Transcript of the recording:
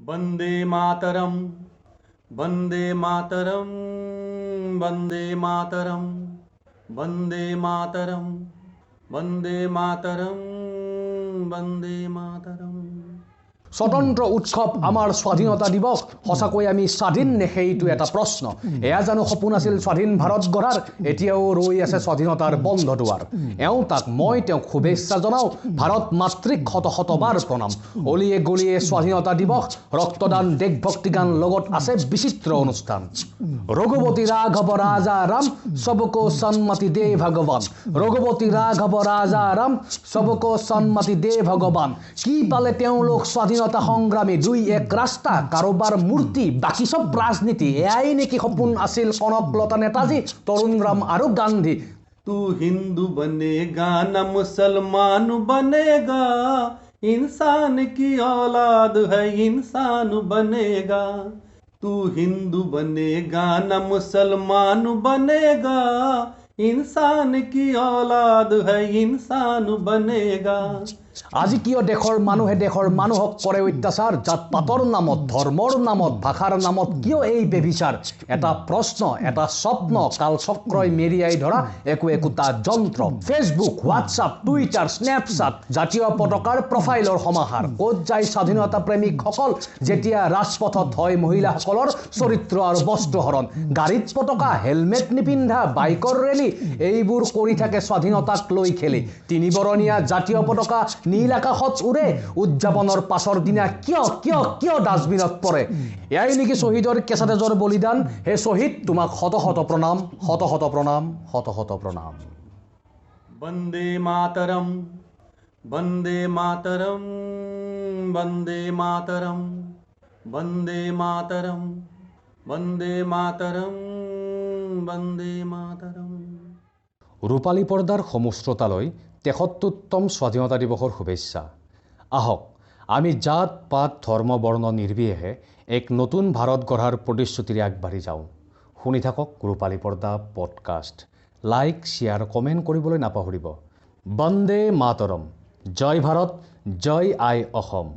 বন্দে মাতৰম, বন্দে মাতৰম, বন্দে মাতৰম, বন্দে মাতৰম, বন্দে মাতৰম, বন্দে মাতৰম। স্বতন্ত্ৰ উৎসৱ আমাৰ স্বাধীনতা দিৱস। সঁচাকৈ আমি স্বাধীন নে সেইটো এটা প্ৰশ্ন। এয়া জানো সপোন আছিল স্বাধীন ভাৰত গঢ়াৰ? এতিয়াও ৰৈ আছে স্বাধীনতাৰ বন্ধ দুৱাৰ। এওঁ তাক মই তেওঁক শুভেচ্ছা জনাওঁ, ভাৰত মাতৃক শত শতবাৰ প্ৰণাম। অলিয়ে গলিয়ে স্বাধীনতা দিৱস, ৰক্তদান, দেশভক্তি গান, লগত আছে বিচিত্ৰ অনুষ্ঠান। ৰঘুপতি ৰাঘৱ ৰাজা ৰাম, সবকো সন্মতি দে ভগৱান। ৰঘুপতি ৰাঘৱ ৰাজা ৰাম, সবকো সন্মতি দে ভগৱান। কি পালে তেওঁলোক স্বাধীনতা সংগ্ৰামী? দুই এক ৰাস্তা, কাৰোবাৰ মূৰ্তি, বাকী চব ৰাজনীতি। এয়াই নেকি সপোন আছিল কনকলতা, নেতাজী, তৰুণ ৰাম আৰু গান্ধী? तू हिंदू बनेगा न मुसलमान बनेगा, इंसान की औलाद है इंसान बनेगा। तू हिंदू बनेगा न मुसलमान बनेगा, इंसान की औलाद है इंसान बनेगा। আজি কিয় দেশৰ মানুহে দেশৰ মানুহক কৰে অত্যাচাৰ? জাত পাতৰ নামত, ধৰ্মৰ নামত, ভাষাৰ নামত কিয় এই বেভিচাৰ? এটা প্ৰশ্ন, এটা স্বপ্ন, কালচক্ৰই মেৰিয়াই ধৰা একো একোটা যন্ত্ৰ। ফেচবুক, হোৱাটছআপ, টুইটাৰ, স্নেপচাট, জাতীয় পতাকাৰ প্ৰফাইলৰ সমাহাৰ। ক'ত যায় স্বাধীনতা প্ৰেমিকসকল যেতিয়া ৰাজপথত হয় মহিলাসকলৰ চৰিত্ৰ আৰু বস্ত্ৰহৰণ? গাড়ীত পতাকা, হেলমেট নিপিন্ধা, বাইকৰ ৰেলী, এইবোৰ কৰি থাকে স্বাধীনতাক লৈ খেলি। তিনিবৰণীয়া জাতীয় পতাকা নীল আকাশত উৰে, উদযাপনৰ পাছৰ দিনা কিয় কিয় কিয় ডাষ্টবিনত পৰে? এয়াই নেকি শ্বহীদৰ কেঁচা তেজৰ বলিদান? হে শ্বহীদ, তোমাক শত শত প্ৰণাম, শত শত প্ৰণাম, শত শত প্ৰণাম। বন্দে মাতৰম, বন্দে মাতৰম, বন্দে মাতৰম, বন্দে মাতৰম, বন্দে মাতৰম, বন্দে মাতৰম। ৰূপালী পৰ্দাৰ সমূহ শ্ৰোতালৈ 73তম স্বাধীনতা দিৱসৰ শুভেচ্ছা। আহক আমি জাত পাত ধৰ্ম বৰ্ণ নিৰ্বিশেষে এক নতুন ভাৰত গঢ়াৰ প্ৰতিশ্ৰুতিৰে আগবাঢ়ি যাওঁ। শুনি থাকক ৰূপালী পৰ্দা পডকাষ্ট। লাইক, শ্বেয়াৰ, কমেণ্ট কৰিবলৈ নাপাহৰিব। বন্দে মাতৰম। জয় ভাৰত, জয় আই অসম।